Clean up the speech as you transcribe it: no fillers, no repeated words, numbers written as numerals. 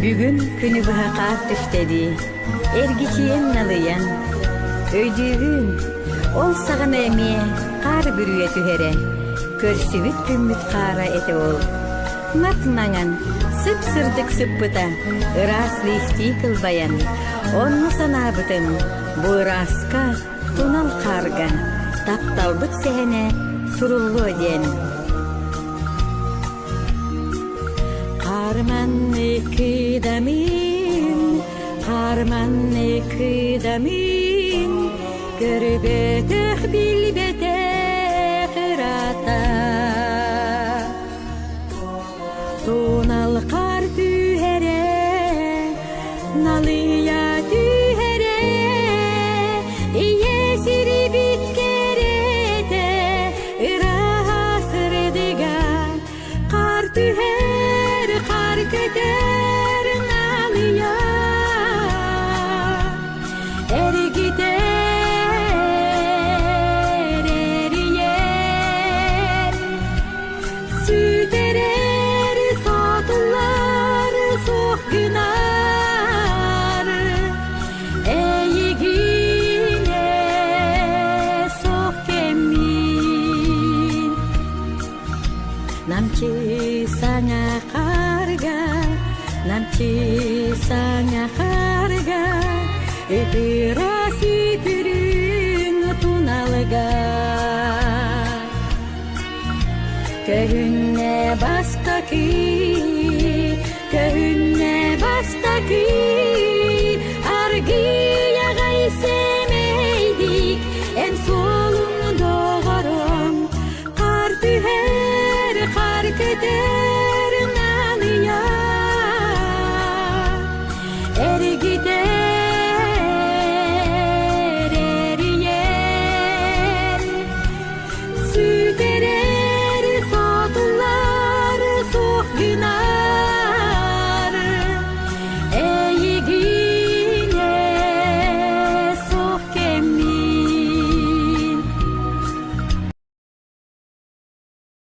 Бүгүн күнү быһа хаар түстэ дии, эргичийэн налыйан. Өйдүүбүн, ол саҕана эмиэ хаар бүрүйэ түһэрэ, көрсүбүт күммүт хаара этэ ол. Мат-маҥан, сып-сырдык сыппыта, ыраас лиистии кылбайан, онно санаабытым, бу ырааска тунал хаарга тапталбыт сэһэнэ суруллуо диэн. Харманны кыдамын, харманны кыдамын, көрбөтөх билбэтэх ырата. Тунал хаар түһэрэ, налыйа түһэрэ, ийэ сирибит кэрэтэ, ырааһа сырдыга, хаар түһэр, хаар көтөр налыйа. Эргитэр эрийэр Сүтэрэр саатыллар суох гынар Эйигинэ суох кэммин Намчы саҥа харга, намчы саҥа харга Ытыра сүпүрүн туналга Көһүннэ бастакы, көһүннэ бастакы.